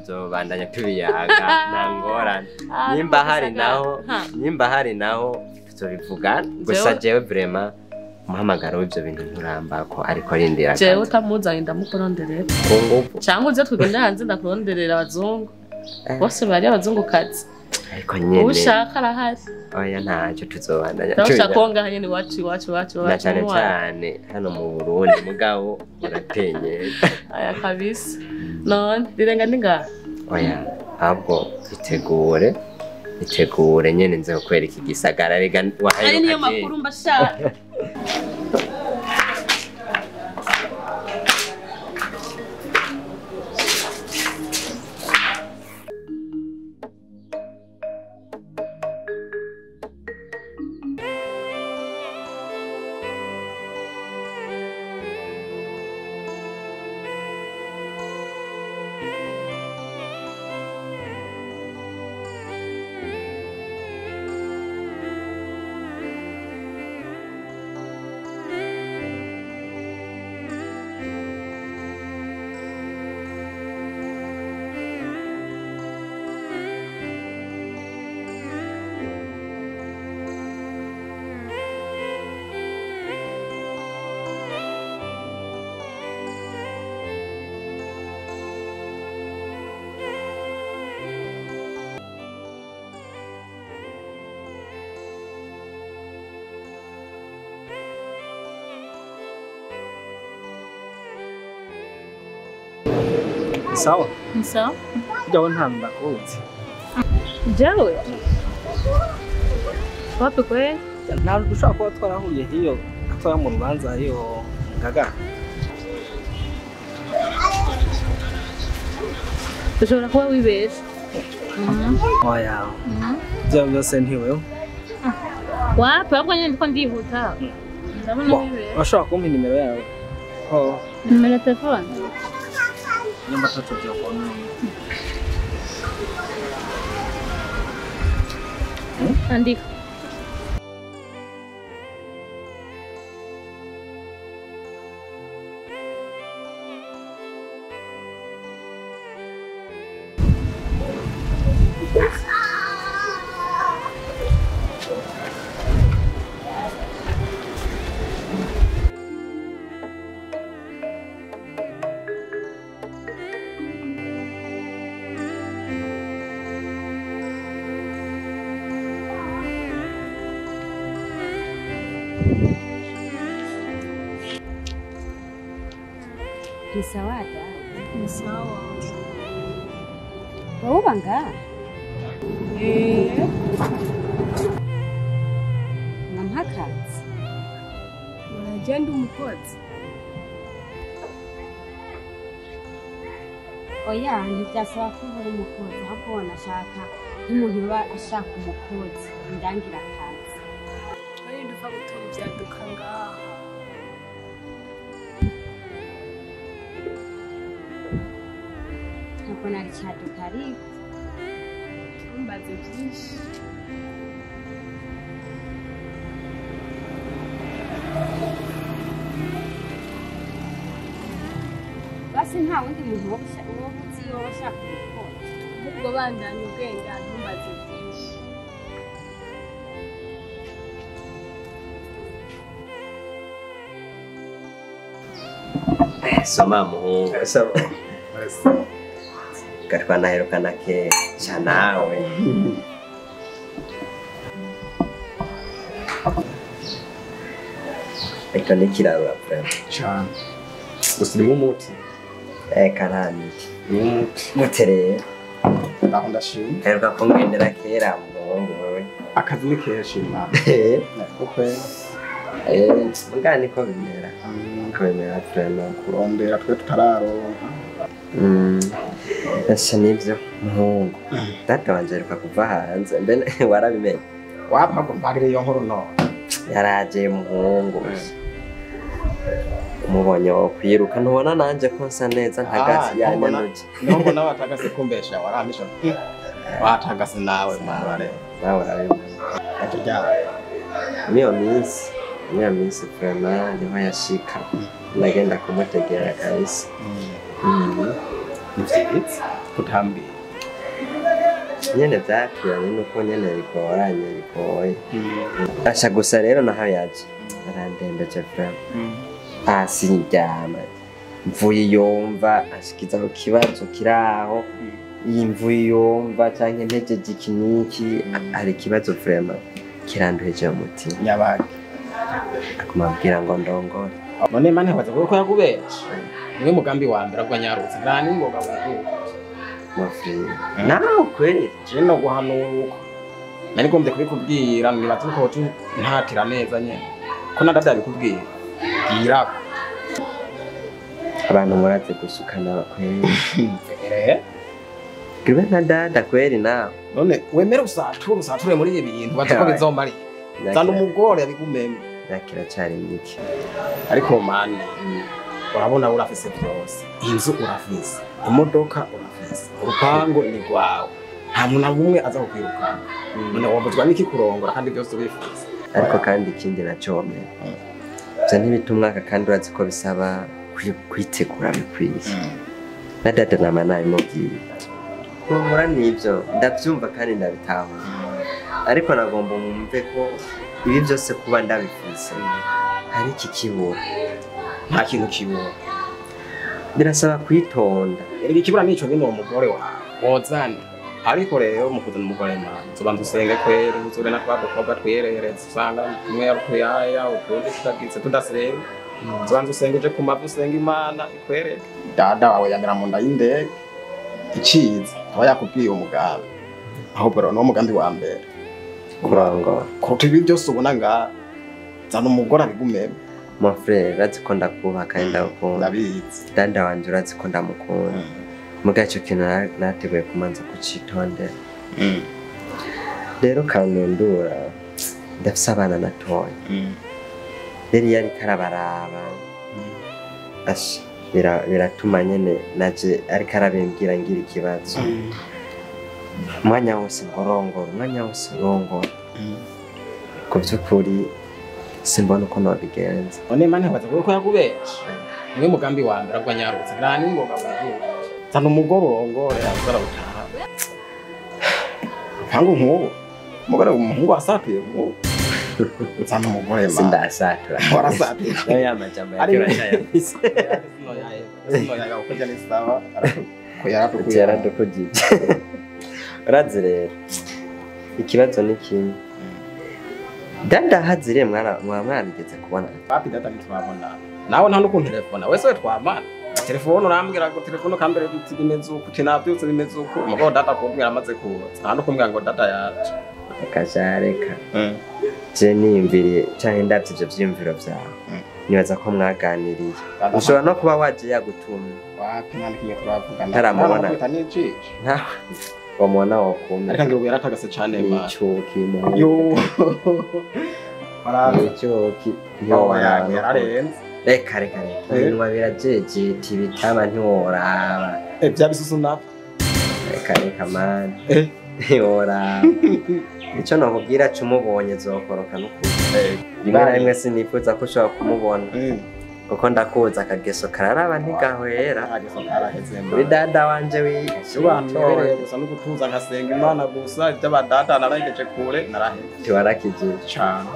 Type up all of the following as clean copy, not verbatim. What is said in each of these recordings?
tuzobandanya tubiyaga nta ngorane. Nimba hari naho tuzobivugana. Gusa jewe vraiment umuhamagaro w'ivyo bintu nturambako ariko rindira. Jewe utamuzanye ndamukuronderera. Ku nguvu. Cyangwa uze tugende hanze ndakuronderera abazungu. Bose bari abazungukazi. Ariko nyene ushaka arahari. Oya ntacyo tuzobandanya. Ndashaka ko ngaha nyene iwacu. Na cyane cyane hano mu Burundi mugabo uratenye. Aya kabisa. None rirenga ninga. Oya ahubwo itegure nyene nze kukwereka igisagara rega wahaye. Ari niyo makuru mbashaka. Sawa? Ni sawa? Jawe nta ndakuzi. Jawe? Wapi kwe? Nta dushobora kuba twarahuriye hiyo gatoya mu rubanza hiyo Ngagara. Dushobora kuba wibesha. Oya. Byo byose ntiwewe. Wapi ahubwo nyine ndiko ndihuta. Ndabona wibesha. Washobora kumpa nimero yawe? Oh. Nimero ya telefone? Nyamba tatu byo kona. Andika. Ni sawa da? Ni sawa. Wowe uba ngaha? Eh. Nampa akazi? Uragenda umukozi? Oya ntibyasaba ko uba uri umukozi ahubwo wanashaka nk'umuntu uba ashaka umukozi undangira akazi. Warinda upfa gutora ibyaduka ngaha. Ntabwo nari cyaduka ariko. Ntumbaze byinshi. Basi nta wundi muntu woba uzi yoba ashaka umukozi. Ahubwo bandanya ubwenge ntumbaze byinshi. Soma muhungu. Sawa. Gatwanaherukana kera ca nawe. Eka nikirarura vraiment. Cyane. Gusa urimo umuti. Eka nta miti. Umuti. Gute rero? Ndaho ndashima. Heruka kungendera kera muhungu wewe. Akazi ni kenshi Imana. Nako kwera. Muga niko bimera. Niko bimera vraiment. Kurondera twe tutararonka. Ese nivyo muhungu. Data wanje aheruka kuva hanze mbe warabimenye? Wapa ngo mbagire iyo nkuru none. Yaraje muhungu. Umubonye wo kwiruka ntubona nanje ko nsa neza ntagasi yanyanuje. Niho mbona watagase kumbesha waramisha. Watagase nawe mwarare. Nawe urabibona. Ati Niyo minsi vraiment niho yashika. Ndagenda kumutegera kabisa. Ni vyiza kutambira. Nyene vyapiranye nuko nyene bigoranye bigoye. Asha gusa rero naho yaje arandembeje vraiment. Hasi ndyama mvuye yumva ashikiza ku kibazo kiraho, iyi mvuye yumva canke ntejeje iki n'iki, hari ikibazo vraiment kiranduheje mu mutima. Nyabaki Aguma ambwira ngo ndongore. None mane waza ko yakubesha. Niwe mugambi wa mbere agwa nyarutse nta n'ingoga wihuta. Mafrere nawe kweli je no guhanuka nari gombye kubikubwira nibaza ko ntatira neza nyene ko nadada bikubwira bwira abantu muraze gusukana kweli. Gibe nka dada kweli nawe. None wemere usature muri ibi bintu baza ko bizomari. Zana umugore abigumeme. Yakira cyari mike. Ariko mane urabona urafise byose. Inzu urafise, imodoka urafise, urupango ni rwawe. Nta muntu n'umwe aza kukwirukana. None wabuzwa n'iki kurongora kandi byose ubifuza. Ariko kandi ikindi naco womera. Ivyo ntibita kandi urazi ko bisaba kwitegura bikwiye. Na dada nama nabimubwiye. Kurongora nivyo ndavyumva kandi ndabitahura. Ariko nagomba mwumve ko ibi byose kuba ndabifise hari iki kibura. Nta kintu kibura. Birasaba kwitonda. Erega ikibura nico nyene uwo mugore wawe wozana. Ariko rero mu kuzana umugore mwana uzobanza usenge kweri, uzure na twa dukobwa twiyerereza usanga tumwe yarutuyaya utundi tutagize tudasenga. Uzobanza usenge uje ku mavi usenge Imana ikwereke. Dada wawe yamera mu nda y'indege iciza aba yakubwiye umugambi. Ahubwo rero niwo mugambi wa mbere. Kurongora. Kuruta ibi byose ubona ngaha zana umugore abigumemo. Mon frère urazi ko ndakubaha kandi ndagukunda. Ndabizi. Dada wanje urazi ko ndamukunda. Muga ico kintu nateguye kumanza kucitondera. Rero kanundura ndafise abana natoya. Rero iyo ariko arabaraba asha biratuma nyene naje ariko arabimbwira ngira ikibazo. Umwanya wose ngorongora, umwanya wose urongora. Ku vy'ukuri simbona uko nobigenza. None mane waza ko yakubesha. Niwe mugambi wa mbere agwa nyarutse nta n'ingoga wihuta. Zana umugore urongore azara utaha. Ntango nkuwo umugore umuhungu asatuye nkuwo. Zana umugore ma. Sindasatura. Warasatura. Nayo yamajambo yakirashayafise. Sinoyaga uko ni sawa. Ko yaradukujije. Urazi rero ikibazo ni kimwe. Dada hazire mwana mwarigeze kubona. Papi dada ntitwabona. Nawe nta nukuntu telefona wese we twamana. Telefone urambwira ngo telefone kambere bimeze uku tinabyutse bimeze uku. Umugabo dada kumbwira amaze kuza. Nta nukumbwira ngo dada yaje. Akajareka. Je niyumviriye canke ndavye ivyo vyiyumviro vyawe. Nibaza ko mwaganiriye. Ushobora no kuba waje yagutumye. Wapi nta kimwe turavugana. Ntaramubona. Nta wamubona wokumye. Ariko ngira ubu yaratagase cane ma. Icuki mu. Yo. Icuki. Yo yararenze. Reka reka reka. Ibinwa birajejeta ibitama ntiworaba. Vya bisusu navyo. Reka reka man. Ntiworaba. Ico nokubwira cumubonye zokoroka n'ukuri. Rimwe na rimwe sinifuza ko ushobora kumubona. Kuko ndakuza akageso kararaba ntigahwera. Akageso karaheze. Kuri dada wanje witonye gusa no gutuza nkasenga Imana gusa iby'abadada narageje kure naraheze. Tiwarakijije cane.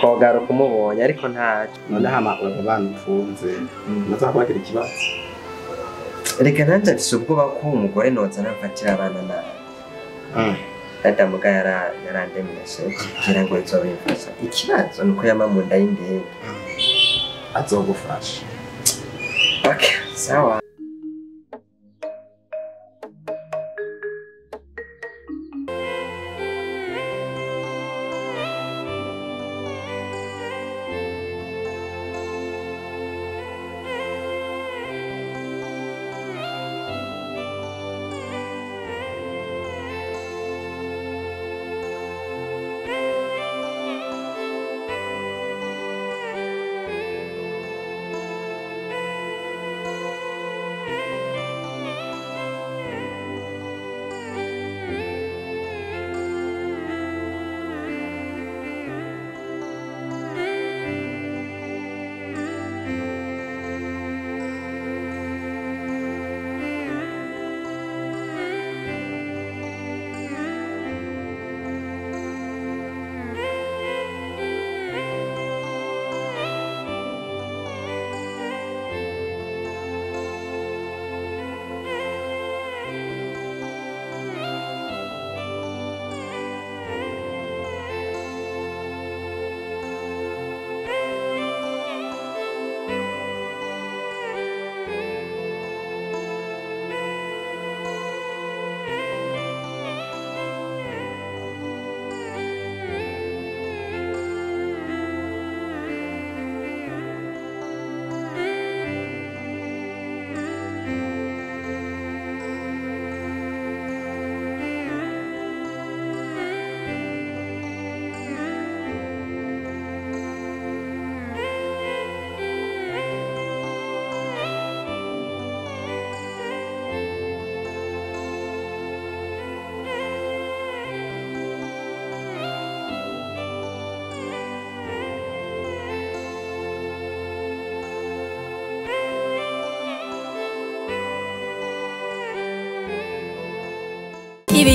Kogaruka umubonye ariko ntaco. None hama ubu bana ufunze nazakwakira ikibazo. Reka nanje mfise ubwoba ko umugore noza namfatira abana nabi. Dada muga yarandemesheje kugira ngo nzobimfasha. Ikibazo nuko yama mu nda y'indege. Azogufasha. Okay, sawa.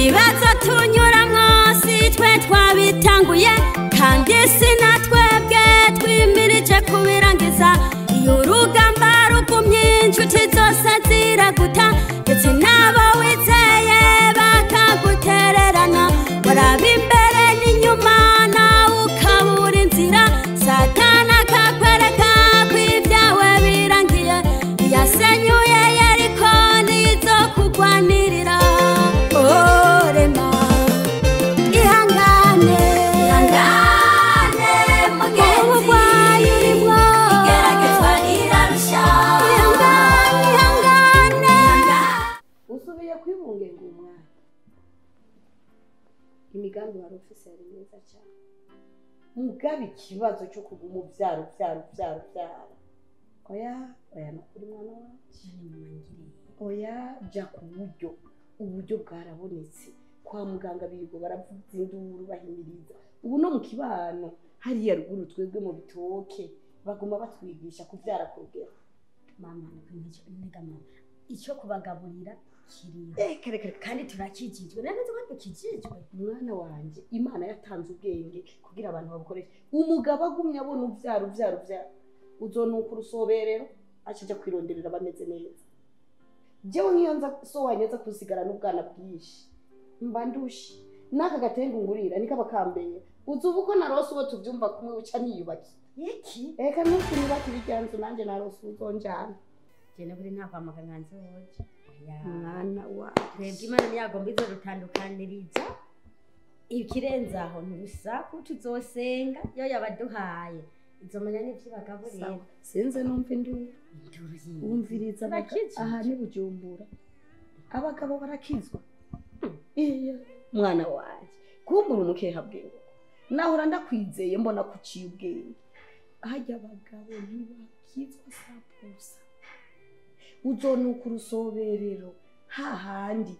Ibibazo tunyuramwo si twe twabitanguye, kandi si na twebwe twimirije kubirangiza. Iyo urugamba rugumye inshuti zose ziraguta, ndetse n'abo wizeye bakagutererana. Waraba imbere n'inyuma nawe ukabura inzira, Satani akakwereka ko ibyawe birangiye. Iyasenyuye Yeriko nizo kugwanirira. Orema ihangane, ihangane mugenzi, ubugwayi urimwo igeragezwa rirarusha. Ihangane, ihangane. Usubiye kwibungenga umwana, imigambi wari ufise yari myiza cyane, mugabe ikibazo cyo kuguma ubyara ubyara ubyara ubyara. Oya oya, nukuri mwana wanje, oya jya ku buryo, uburyo bwarabonetse. Kwa muganga birirwa baravuza induru bahimiriza, ubu no mu kibano hariya ruguru twebwe mu bitoke baguma batwigisha kubyara ku rugero. Mama nega mama, icyo kubagaburira kiriho. Reka reka reka, kandi turakijijwe, nari nzi ko dukijijwe. Mwana wanje, Imana yatanze ubwenge kugira abantu babukoreshe. Umugabo agumye abona ubyara ubyara ubyara, uzonuka urusoberero aca kwironderera bameze neza. Jewe nk'iyo nza so wanyu aza kusigarana ubwana bwinshi mba ndushe, n'aka gatenga ngurira niko abakambeye. Uzi ubu ko narose uwo tuvyumva kumwe uca niyubaki. Iki Eka ntukunubakira irya nzu, nanjye narose uzonjana. Jene buri nta kwa muganga nzoja. Oya. Mwana wanje, Twebwe Imana ntiyagomba izodutandukaniriza, ikirenze aho ni urusaku tuzosenga yo yabaduhaye izomenya n'ivyo ibagaburira. Sawa. Sinze numva induru. Induru yindi. Wumviriza Barakijijwe. Aha ni Bujumbura, abagabo barakizwa. Iya mwana wanje, kumbura umukeha bwenge, nahora ndakwizeye mbona kuciye ubwenge. Harya abagabo ntibakizwa sapusa, uzonuka urusoberero hahandi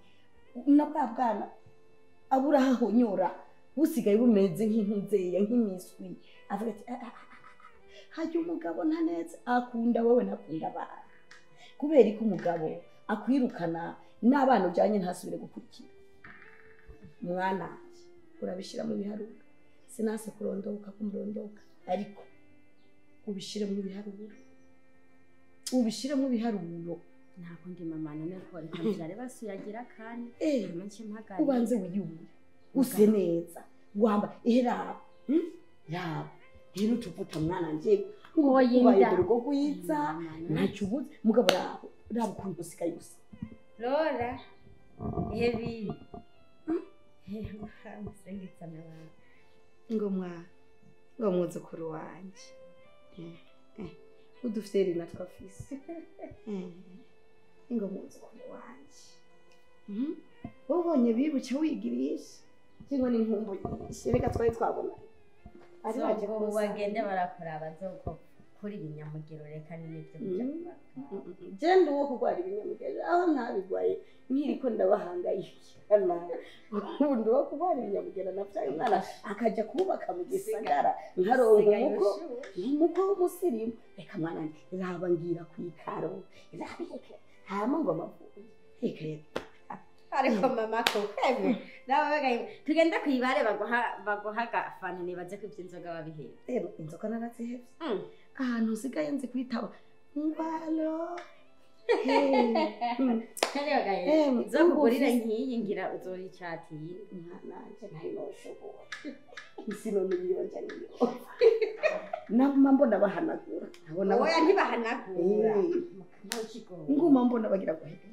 na bwa bwana abura hahonyora busigaye bumeze nk'intuzeya nk'imiswi. Avuga ati "Ah, ah, ah, ah, harya umugabo ntaneze akunda wowe ntakunda abana." Kubera ko umugabo akwirukana n'abana ujyanye ntasubire gukurikira. Mwana wanje, urabishyira mu biharuro, sinase kurondoka kumurondoka, ariko ubishyire mu biharuro, ubishyire mu biharuro. Nta kundi mama, none ko reka mvyare basuyagira kane hanyuma nce mpagarika. Ubanze wiyubure use neza, wamba ehe raba, raba rero utuvuta mwana wanje, Oya, ubaye inda. mu rugo rwiza, Mama, ntacyo ubuze. Mugabo raba raba ukuntu usigaye usa. Lora hebi musengitsana wawe. Ngo mwa ngo mwuzukuru wanje, udufyeri natwo afise. Ngo mwuzukuru wanje, ubonye bibuca wigirisha cyangwa n'inkumbu nyinshi, reka twari twabonanye ari baje Zogo kunsanga. bagende barakuraba zoko kuri ibinyamugero, reka n'ibyo kuja kubaka. Je ndi uwo kurwara ibinyamugero aho ntabigwaye nkiriko ndabahangayikana. Ubu ndi uwo kurwara ibinyamugero, navyaye umwana akaja kubaka mu gisagara nkaronka Sigaye umuko ushushe. umuko w'umusirimu. Reka mwana wanje, raba ngira kw'ikaro, raba reka hama ngo amavuye reka reka. Ariko mama ko kwemwe nawe bagaye tugenda kwibare baguha baguha agafanta, nibaze ko ivyo inzoga babihera. Rero inzoga narazihevye, ahantu usigaye nzi kwitaba ngwalo. Kandi bagaye izokugurira nkiyi ngira uzoyicatiye. Mwana wanje, ntayo noshobora, sinomenya iyo nja niyo naguma mbona bahanagura nkabona Oya ntibahanagura. Nguma mbona bagira ngo hehe,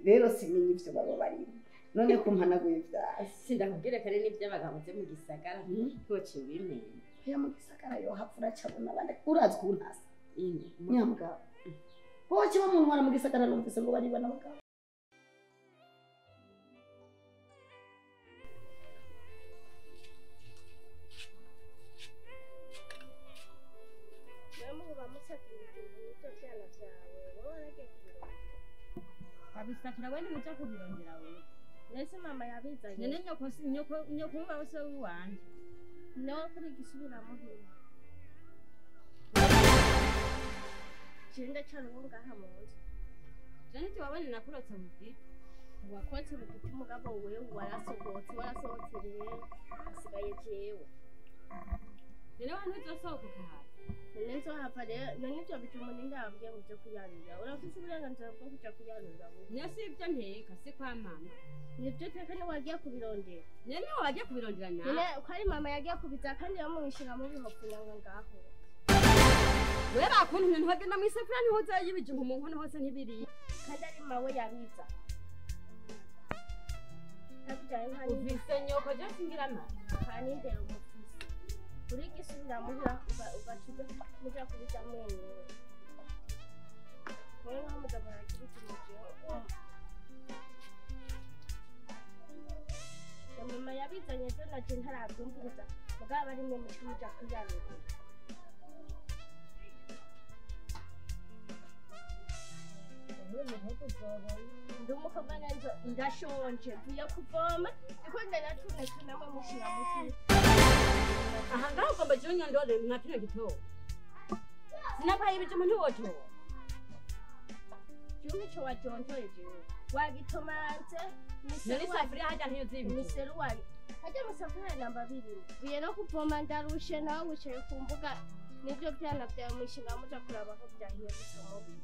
rero simenya ivyo baba barimo, none ko mpanaguye ivyasi. Sindakubwira kare n'ivy'abagabo vyo mu gisagara ntiwoce ubimenya. Oya mu gisagara yo hapfa uracabona abandi, urazi ukuntu asa Ine nyamugabo boce bamuntwara mu gisagara, numvise ngo bariba n'abagabo. Babisakira wende muja kubirondera wewe. Mbese mama yabizanye. None nyoko si nyoko, nyoko wawe se wanje. Nawe kuri gisubiramo hino je ndacara uwo ngaha mu nzu. Jane tiwabone nakurotse mu giti. Wakotse mu giti mugabo wewe warasohotse warasohotse rero asigaye jewe. None wa ntuzosohoka ukahava? None nzohava rero none ivyo bijumbu ninde yababwiye ngo uje kuyarurira? Urafise uburenganzira bwo kuja kuyarurira wowe? Niyo si ivyo nteka si kwa mama. Nivyo uteka niwe wagiye kubirondera. None niwe wagiye kubirondera nawe? None ko ari mama yagiye kubiza kandi bamubishira mu bihofunyanga ngaho. Wewe bakuntumye ntiwagenda mw'isafuriya ntihozayo ibijumbu mu nkono hose ntibiriye. Kandi ari mawe yabiza. Uvise nyoko je singira mama. Kandi ndero umufise. Urigisubira muhira ugaca muja kubirya mwenyene. Wewe nkaho muza murakira ikintu jewe. Na mama yabizanye ejo naje ntaravyumviriza mugabo ari mwe muca muja kuyarura. Ndi umukobwa nanje ndashonje mvuye kuvoma ndiko ndanatuneka namwe mushira muti. Aha ngaho ugomba jewe nyondore mwa kino gitondo. Sinapaye ibijumbu ntiwotora. Jewe ico wajontoye jewe. Wagitomanze None isafuriya harya ntiyuzuye ibijumbu. Miseruwari. Harya amasafuriya namba abiri. Mvuye no kuvoma ndarushe nawe wicaye ku mbuga nivyo vyana vyawe mwishinga muja kuraba ko vyahiye gusa mubi.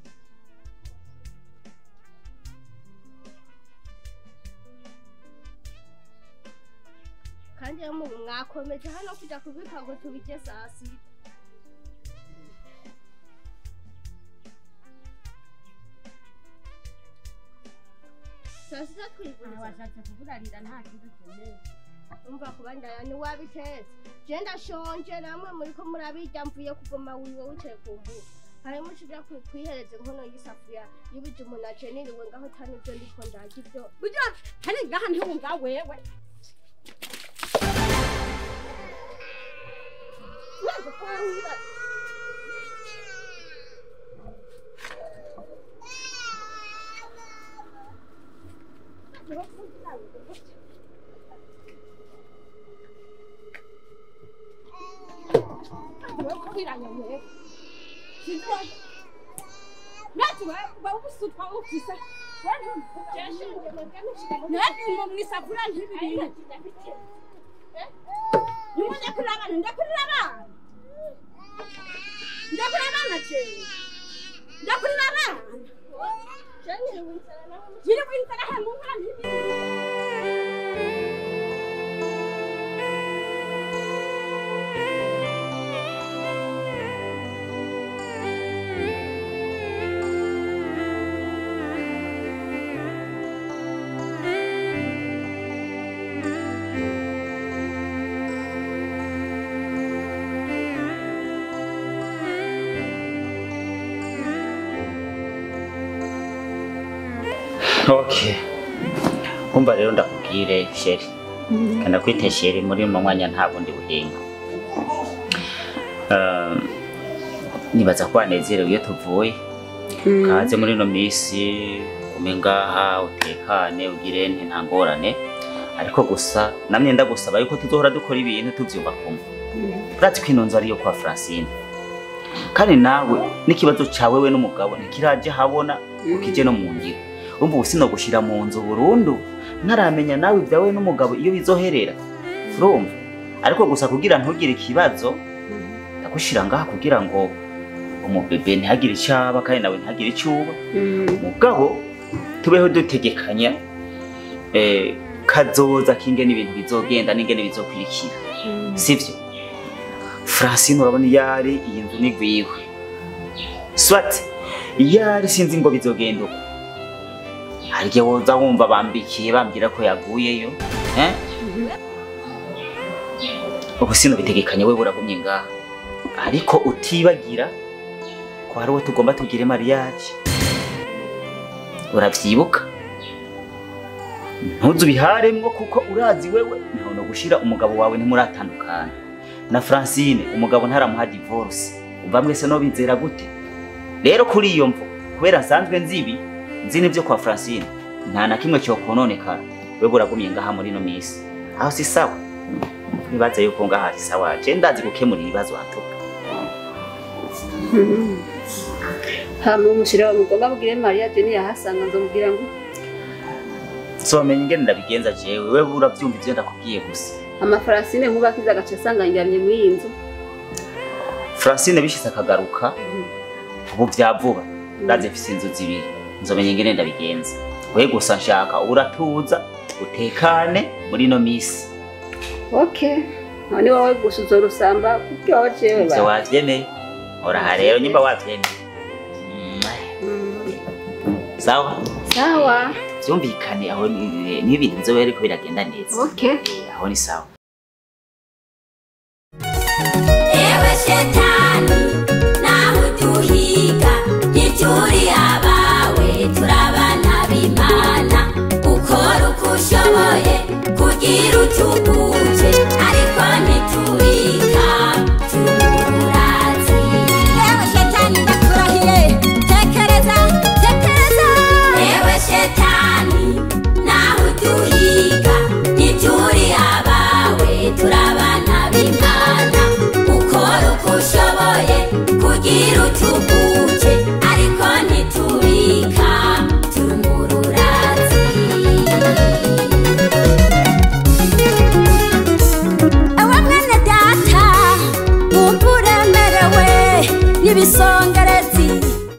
Kandi mwakomeje hano kuja kubika ngo tubirye saa sita. Saa sita twiguriza. Washatse kukurarira nta kintu ukeneye. Umva kuba ndaya ntiwabitetse. Je ndashonje namwe muriko murabirya mvuye kuvoma wiwe wicaye ku mbuga. Hanyuma uca uja kwihereza inkono y'isafuriya y'ibijumbu naje niriwe ngaho ata n'ivyo ndiko ndarya ivyo. Burya hari ngaha ntiwumva wewe. Okay. Umva rero ndakubwire sheri. Kana kwite sheri muri mu mwanya nta bundi buhinga. Nibaza ko wanezerewe iyo tuvuye. Kaze muri no misi umengaha utekane ugire nta ngorane. Ariko gusa namye ndagusaba yuko tuzohora dukora ibintu tuvyumva kumwe. Urazi ko ino nzu ariyo kwa Francine. Kandi nawe n'ikibazo cawe we n'umugabo ntikiraje habona ukije no mu ngiro. Umva ubu sinogushira mu nzu burundu ntaramenya nawe ibyawe n'umugabo iyo bizoherera. Urumva? Ariko gusa kugira ntugire ikibazo ndagushira ngaha kugira ngo umubebe ntihagire icaba kandi nawe ntihagire icuba. Mugabo tubeho dutegekanya kazoza kingene ibintu bizogenda n'ingene bizokwirikira. Sivyo? Francine urabona iyari iyi nzu ni gwiwe. Swat iyari sinzi ngo bizogenda uko. Harya woza wumva bambikiye bambwira ko yaguyeyo, eh? Ubu sinobitegekanye wewe uragumye ngaha. Ariko utibagira ko hari uwo tugomba tugire mariage. Uravyibuka? Ntuzubiharemwo kuko urazi wewe ntaho no gushira umugabo wawe ntimuratandukana. Na Francine umugabo ntaramuha divorce. Umva mwese no bizera gute? Rero kuri iyo mvo kubera nsanzwe nzibi nzi nivyo kwa Francine nta na kimwe cyo kononekara. Wewe uragumye ngaha muri no misi. Aho si sawa. Nibaze yuko ngaha ari sawa. Je ndazi gukemura ibibazo hatoka. Hama umushira wa mugomba bugire Maria Jenny yahasanga nzomubwira ngo Nzomenya ingene ndabigenza jewe, wewe uravyumva ivyo ndakubwiye gusa. Ama Francine nkubakiza agaca asanga ndyamye muri iyi nzu. Francine bishitse akagaruka ubu vya vuba, ndaze mfise inzu zibiri, nzomenya ingene ndabigenza. We gusa nshaka uratuza utekane muri ino misi. Okay, none wowe gusa uzorusamba kuko wowe jewe Ivyo wavyemeye, oraha rero nyimba wavyemeye. Sawa? Sawa. Vyumvikane aho ni ibintu bizoba biriko biragenda neza. Okay. Aho ni sawa. Ewe shetani.